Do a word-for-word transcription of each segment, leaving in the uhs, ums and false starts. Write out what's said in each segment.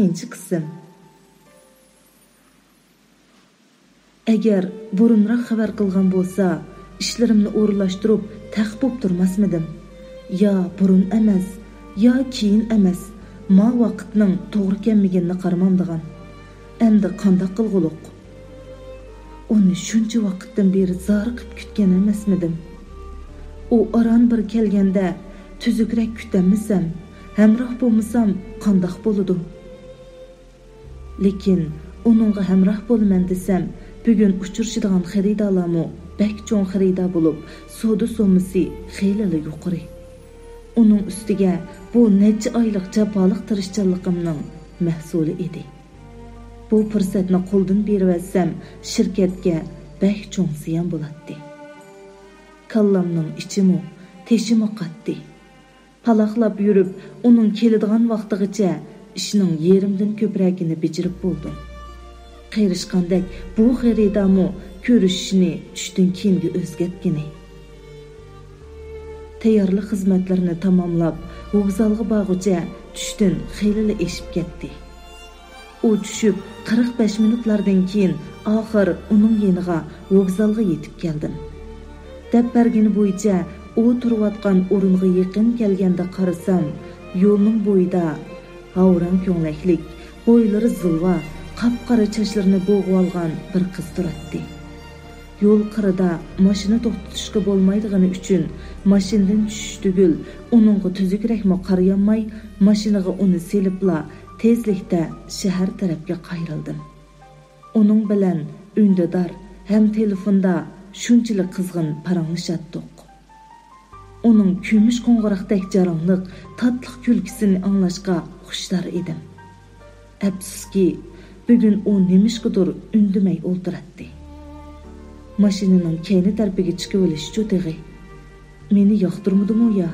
بىرىنچى قىسىم. ئەگەر بۇرۇنراق خەۋەر قىلغان بولسا، ئىشلىرىمنى ئورۇنلاشتۇرۇپ تەخ بوپ تۇرماسمىدىم؟ يا بۇرۇن ئەمەس، يا كېيىن ئەمەس، ما ۋاقىتنىڭ توغرا كەلمىگىنىنى قارىمامدىغان. ئەمدى قانداق قىلغۇلۇق؟ ئۇنى شۇنچە ۋاقىتتىن بېرى زارىقىپ كۈتكەن ئەمەسمىدىم؟ ئۇ ئاران بىر كەلگەندە تۈزۈكرەك كۈتەلمىسەم، ھەمراھ بولمىسام قانداق بولىدۇ؟ لېكىن ئۇنىڭغا ھەمراھ بولىمەن دېسەم، بۈگۈن ئۇچرىشىدىغان خېرىدارلارمۇ بەك چوڭ خېرىدار بولۇپ، سودا سوممىسى خېلىلا يۇقىرى. ئۇنىڭ ئۈستىگە بۇ نەچچە ئايلىق جاپالىق تىرىشچانلىقىمنىڭ مەھسۇلى ئىدى. بۇ پۇرسەتنى قولدىن بېرىۋەتسەم، شىركەتكە بەك چوڭ زىيان بولاتتى. كاللامنىڭ ئىچىمۇ، تېشىمۇ قاتتى. پالاقلاپ يۈرۈپ، ئۇنىڭ كېلىدىغان ۋاقتىغىچە ئىشنىڭ يېرىمدىن كۆپرەكىنى بېجىرىپ بولدۇم. قېرىشقاندەك بۇ خېرىدارمۇ كۆرۈشۈشنى چۈشتىن كېيىنگە ئۆزگەرتكىنى. تەييارلىق خىزمەتلىرىنى تاماملاپ، ۋوگزالغا بارغۇچە چۈشتىن خېلىلا ئېشىپ كەتتى. ئۇ چۈشۈپ قىرىق بەش مىنۇتلاردىن كېيىن، ئاخىر ئۇنىڭ يېنىغا، ۋوگزالغا يېتىپ كەلدىم. دەپ بەرگىنى بويىچە ئۇ تۇرۇۋاتقان ئورۇنغا يېقىن كەلگەندە قارىسام، يولنىڭ بويىدا ھاۋراڭ كۆڭلەكلىك، بويلىرى زىلۋا، قاپقارا چاچلىرىنى بوغۇۋالغان بىر قىز تۇراتتى. يول قىرىدا ماشىنا توختىتىشقا بولمايدىغىنى ئۈچۈن ماشىنىدىن چۈشۈش تۈگۈل، ئۇنىڭغا تۈزۈكرەكمۇ قارىيالماي، ماشىنىغا ئۇنى سېلىپلا تېزلىكتە شەھەر تەرەپكە قايرىلدىم. ئۇنىڭ بىلەن ئۈندىدار ھەم تېلېفوندا شۇنچىلىك قىزغىن پاراڭلىشاتتۇق. ئۇنىڭ كۈمۈش قوڭغۇراقتەك جاراڭلىق، تاتلىق كۈلكىسىنى ئاڭلاشقا خۇشتار ئىدىم. ئەپسۇسكى، بۈگۈن ئۇ نېمىشقىدۇر ئۈندىمەي ئولتۇراتتى. ماشىنىنىڭ كەينى تەرىپىگە چىقىۋېلىشچۇ تېخى. مېنى ياقتۇرمىدىمۇ يا؟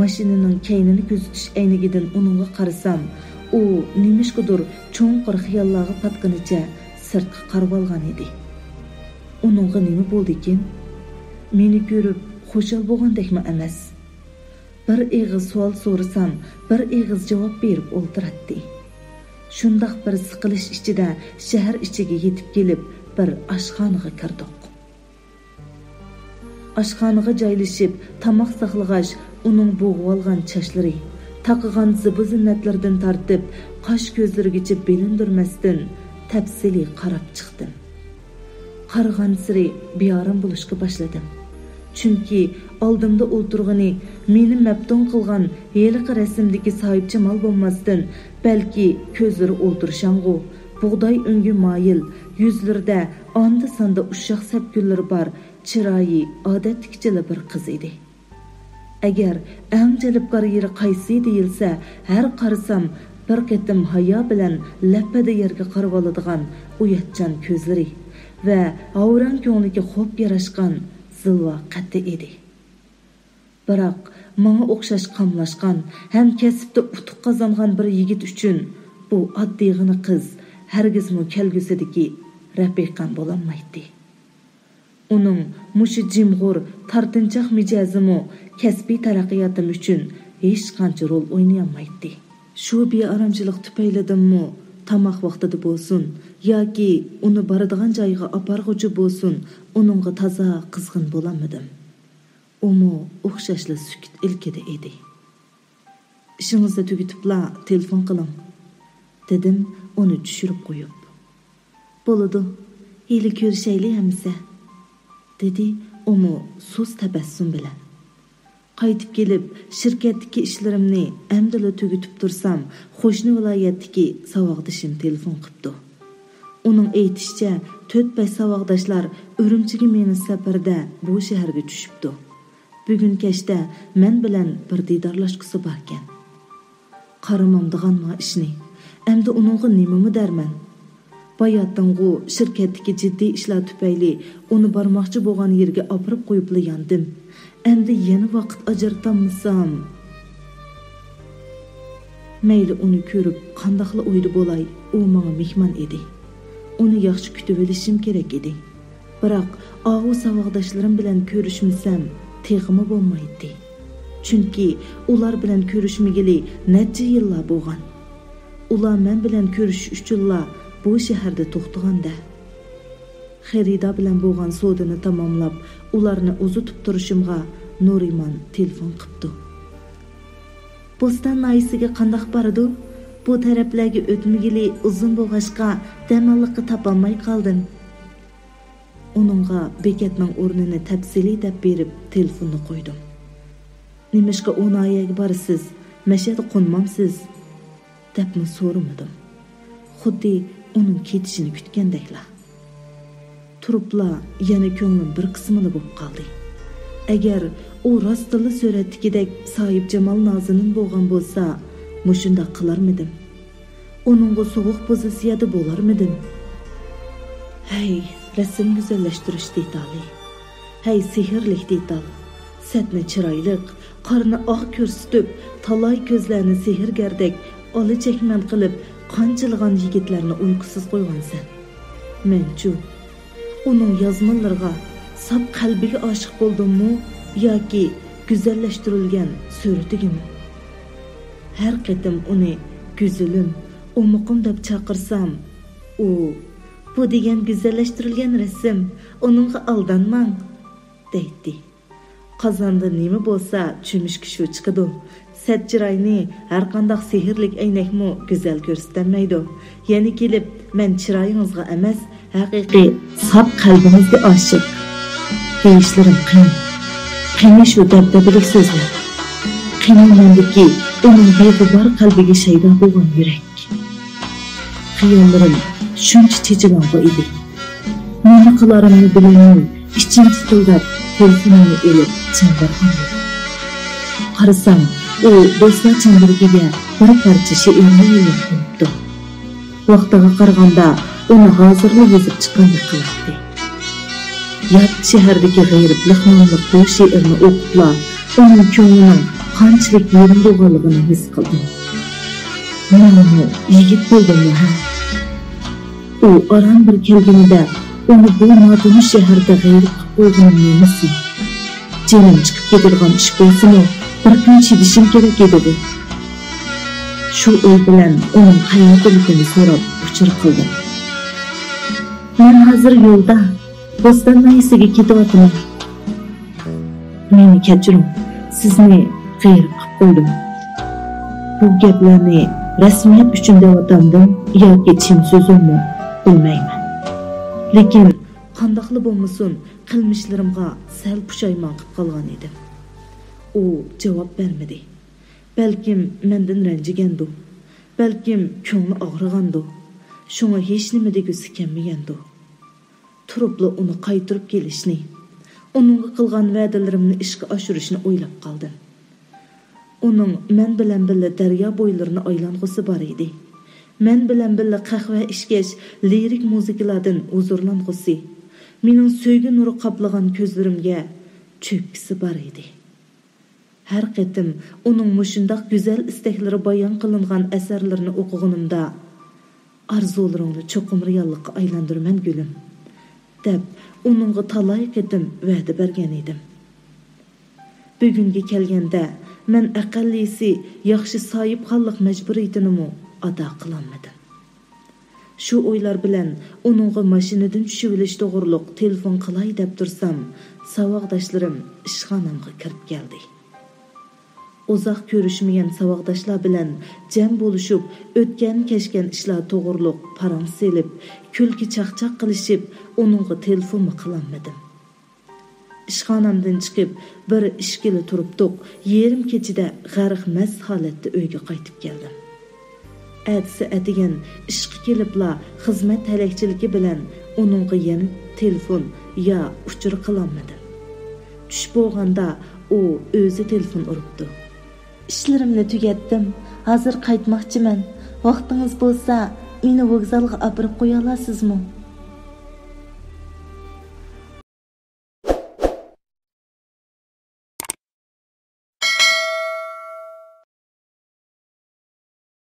ماشىنىنىڭ كەينىنى كۆزىتىش ئەينىكىدىن ئۇنىڭغا قارىسام، ئۇ نېمىشقىدۇر چوڭقۇر خىياللارغا پاتقىنىچە سىرتقا قارىۋالغان ئىدى. ئۇنىڭغا نېمە بولدىكىن؟ مېنى كۆرۈپ خۇشال بولغاندەكمۇ ئەمەس. بىر ئېغىز سوئال سورىسام، بىر ئېغىز جاۋاب بېرىپ ئولتۇراتتى. شۇنداق بىر سىقىلىش ئىچىدە شەھەر ئىچىگە يېتىپ كېلىپ، بىر ئاشخانىغا كىردۇق. ئاشخانىغا جايلىشىپ، تاماق ساقلىغاچ، ئۇنىڭ بوغۇۋالغان چاچلىرى، تاقىغان زىبۇ-زىننەتلىرىدىن تارتىپ، قاش-كۆزلىرىگىچە بىلىندۈرمەستىن تەپسىلىي قاراپ چىقتىم. قارىغانسېرى بىئارام بولۇشقا باشلىدىم. چۈنكى ئالدىمدا ئولتۇرغىنى مېنى مەپتۇن قىلغان ھېلىقى رەسىمدىكى ساھىبجامال بولماستىن، بەلكى كۆزلىرى ئولتۇرشاڭغۇ، بۇغداي ئۆڭگە مايىل، يۈزلىرىدە ئاندا-ساندا ئۇششاق سەپكۈنلىرى بار، چىرايى ئادەتتىكىچىلا بىر قىز ئىدى. ئەگەر ئەڭ جەلپكار يېرى قايسى دېيىلسە، ھەر قارىسام بىر قېتىم ھايا بىلەن لەپپىدە يەرگە قارىۋالىدىغان ئۇياتچان كۆزلىرى ۋە ھاۋراڭ كۆڭلىگە خوپ ياراشقان زىلۋا قەددى ئىدى. بىراق، ماڭا ئوخشاش قاملاشقان ھەم كەسىپتە ئۇتۇق قازانغان بىر يىگىت ئۈچۈن بۇ ئاددىيغىنا قىز ھەرگىزمۇ كەلگۈسىدىكى رەپىقەم بولالمايتتى. ئۇنىڭ مۇشۇ جىمغۇر، تارتىنچاق مىجەزىمۇ كەسپىي تەرەققىياتىم ئۈچۈن ھېچقانچە رول ئوينىيالمايتتى. شۇ بىئارامچىلىق تۈپەيلىدىنمۇ تاماق ۋاقتىدا بولسۇن ياكى ئۇنى بارىدىغان جايغا ئاپارغۇچى بولسۇن، ئۇنىڭغا تازا قىزغىن بولالمىدىم. ئۇمۇ ئوخشاشلا سۈكۈت ئىلكىدە ئىدى. «ئىشىڭىزنى تۈگىتىپلا تېلېفون قىلىڭ» دېدىم ئۇنى چۈشۈرۈپ قويۇپ. «بولىدۇ، ھېلى كۆرۈشەيلى ئەمىسە» دېدى ئۇمۇ سۇس تەبەسسۇم بىلەن. قايتىپ كېلىپ، شىركەتتىكى ئىشلىرىمنى ئەمدىلا تۈگىتىپ تۇرسام، قوشنا ۋىلايەتتىكى ساۋاقدىشىم تېلېفون قىپتۇ. ئۇنىڭ ئېيتىشىچە، تۆت-بەش ساۋاقداشلار ئۈرۈمچىگە مېڭىش سەپىرىدە بۇ شەھەرگە چۈشۈپتۇ. بۈگۈن كەچتە مەن بىلەن بىر دىدارلاشقۇسى باركەن. قارىمامدىغانما ئىشنى؟ ئەمدى ئۇنىڭغا نېمىمۇ دەرمەن؟ باياتىنغۇ شىركەتتىكى جىددىي ئىشلار تۈپەيلى ئۇنى بارماقچى بولغان يېرىگە ئاپىرىپ قويۇپلا ياندىم. ئەمدى يەنە ۋاقىت ئاجرىتالمىسام. مەيلى ئۇنى كۆرۈپ قانداقلا ئويدا بولاي، ئۇ ماڭا مېھمان ئىدى. ئۇنى ياخشى كۈتۈۋېلىشىم كېرەك ئىدى. بىراق ئاۋۇ ساۋاقداشلىرىم بىلەن كۆرۈشمىسەم تېخىمۇ بولمايتتى. چۈنكى ئۇلار بىلەن كۆرۈشمىگىلى نەچچە يىللار بولغان. ئۇلار مەن بىلەن كۆرۈشۈش ئۈچۈنلا بۇ شەھەردە توختىغان-دە. خېرىدار بىلەن بولغان سودىنى تاماملاپ، ئۇلارنى ئۇزىتىپ تۇرۇشۇمغا نۇرىمان تېلېفون قىپتۇ. بوستان ناھىيەسىگە قانداق بارىدۇ؟ بۇ تەرەپلەرگە ئۆتمىگىلى ئۇزۇن بولغاچقا، دەماللىققا تاپالماي قالدىم. ئۇنىڭغا بېكەتنىڭ ئورنىنى تەپسىلىي دەپ بېرىپ، تېلېفوننى قويدۇم. نېمىشقا ئۇ ناھىيەگە بارىسىز؟ مەشەدە قونمامسىز؟ دەپمۇ سورىمىدىم. خۇددى ئۇنىڭ كېتىشىنى كۈتكەندەكلا. تۇرۇپلا يەنە كۆڭلۈم بىر قىسمىلا بولۇپ قالدى. ئەگەر ئۇ راستتىنلا سۈرەتتىكىدەك ساھىبجامال نازىنىن بولغان بولسا، مۇشۇنداق قىلارمىدىم؟ ئۇنىڭغا سوغۇق پوزىتسىيەدە بولارمىدىم؟ ھەي، رەسىم گۈزەللەشتۈرۈش دېتالى. ھەي، سېھىرلىك دېتال. سەتنى چىرايلىق، قارنى ئاق كۆرسىتىپ، تالاي كۆزلەرنى سېھىرگەردەك ئالا-چەكمەن قىلىپ، قانچىلىغان يىگىتلەرنى ئۇيقۇسىز قويغانسەن. مەنچۇ؟ ئۇنىڭ يازمىلىرىغا، ساپ قەلبىگە ئاشىق بولدۇممۇ ياكى گۈزەللەشتۈرۈلگەن سۈرىتىگىمۇ؟ ھەر قېتىم ئۇنى «گۈزىلىم، ئومۇقۇم» دەپ چاقىرسام، ئۇ «بۇ دېگەن گۈزەللەشتۈرۈلگەن رەسىم، ئۇنىڭغا ئالدانماڭ» دەيتتى. قازاندا نېمە بولسا، چۆمۈچكە شۇ چىقىدۇ. سەت چىراينى ھەرقانداق سېھىرلىك ئەينەكمۇ گۈزەل كۆرسىتەلمەيدۇ. يەنە كېلىپ، مەن چىرايىڭىزغا ئەمەس، ھەقىقىي ساپ قەلبىڭىزگە ئاشىق دېيىشلىرىم قىيىن. قېنى شۇ دەبدەبىلىك سۆزلەر؟ قېنى مەندىكى ئۇنىڭ بىغۇبار قەلبىگە شەيدا بولغان يۈرەك؟ خىياللىرىم شۇنچە چېچىۋالغۇ ئىدى. نېمە قىلارىمنى بىلەلمەي، ئىچىم تىتىلداپ، تېلېفونۇمنى ئېلىپ چەمبەر ئالدىم. قارىسام، ئۇ دوستلار چەمبىرىكىگە بىر پارچە شېئىرنى يوللاپ قويۇپتۇ. ۋاقتىغا قارىغاندا، ئۇنى ھازىرلا يېزىپ چىققاندەك قىلاتتى. يات شەھەردىكى غېرىبلىق ناملىق بۇ شېئىرنى ئوقۇپلا، ئۇنىڭ كۆڭلىنىڭ قانچىلىك يېرىم بولغانلىقىنى ھېس قىلدىم. مەنمۇ يىگىت بولدۇممۇ ھە؟ ئۇ ئاران بىر كەلگىنىدە، ئۇنى بۇ ناتونۇش شەھەردە غېرىب قىلىپ قويغىنىم نېمىسى؟ جېنىم چىقىپ كېتىدىغان ئىش بولسىمۇ، بىر كۈن چىدىشىم كېرەك ئىدىغۇ. شۇ ئوي بىلەن ئۇنىڭ قەيەردىلىكىنى سوراپ ئۇچۇر قىلدىم. مەن ھازىر يولدا، بوستان ناھىيەسىگە كېتىۋاتىمەن. مېنى كەچۈرۈڭ، سىزنى غېرىب قىلىپ قويدۇم. بۇ گەپلەرنى رەسمىيەت ئۈچۈن دەۋاتامدىم ياكى چىن سۆزۈممۇ بىلمەيمەن. لېكىن قانداقلا بولمىسۇن، قىلمىشلىرىمغا سەل پۇشايمان قىلىپ قالغان ئىدىم. ئۇ جاۋاب بەرمىدى. بەلكىم مەندىن رەنجىگەندۇ؟ بەلكىم كۆڭلى ئاغرىغاندۇ؟ شۇڭا ھېچنېمە دېگۈسى كەلمىگەندۇ؟ تۇرۇپلا ئۇنى قايتۇرۇپ كېلىشنى، ئۇنىڭغا قىلغان ۋەدىلىرىمنى ئىشقا ئاشۇرۇشنى ئويلاپ قالدىم. ئۇنىڭ مەن بىلەن بىللە دەريا بويلىرىنى ئايلانغۇسى بار ئىدى. مەن بىلەن بىللە قەھۋە ئىچكەچ، لىرىك مۇزىكىلاردىن ھۇزۇرلانغۇسى، مېنىڭ سۆيگۈ نۇرى قاپلىغان كۆزلىرىمگە چۆككۈسى بار ئىدى. ھەر قېتىم ئۇنىڭ مۇشۇنداق گۈزەل ئىستەكلىرى بايان قىلىنغان ئەسەرلىرىنى ئوقۇغىنىمدا، «ئارزۇلىرىڭنى چوقۇم رېئاللىققا ئايلاندۇرىمەن، گۈلۈم» دەپ، ئۇنىڭغا تالاي قېتىم ۋەدە بەرگەن ئىدىم. بۈگۈنگە كەلگەندە، مەن ئەقەللىسى ياخشى ساھىبخانلىق مەجبۇرىيىتىنىمۇ ئادا قىلالمىدىم. شۇ ئويلار بىلەن ئۇنىڭغا ماشىنىدىن چۈشۈۋېلىش توغرۇلۇق تېلېفون قىلاي دەپ تۇرسام، ساۋاقداشلىرىم ئىشخانامغا كىرىپ كەلدى. ئۇزاق كۆرۈشمىگەن ساۋاقداشلار بىلەن جەم بولۇشۇپ، ئۆتكەن-كەچكەن ئىشلار توغرۇلۇق پاراڭ سېلىپ، كۈلكە-چاقچاق قىلىشىپ، ئۇنىڭغا تېلېفونمۇ قىلالمىدىم. ئىشخانامدىن چىقىپ، بىر ئىككىلا تۇرۇپتۇق، يېرىم كېچىدە غەرق مەست ھالەتتە ئۆيگە قايتىپ كەلدىم. ئەتىسى ئەتىگەن ئىشقا كېلىپلا، خىزمەت ھەلەكچىلىكى بىلەن ئۇنىڭغا يەنە تېلېفون يا ئۇچۇر قىلالمىدىم. چۈش بولغاندا ئۇ ئۆزى تېلېفون ئۇرۇپتۇ. «ئىشلىرىمنى تۈگەتتىم، ھازىر قايتماقچىمەن. ۋاقتىڭىز بولسا، مېنى ۋوگزالغا ئاپىرىپ قويالارسىزمۇ؟»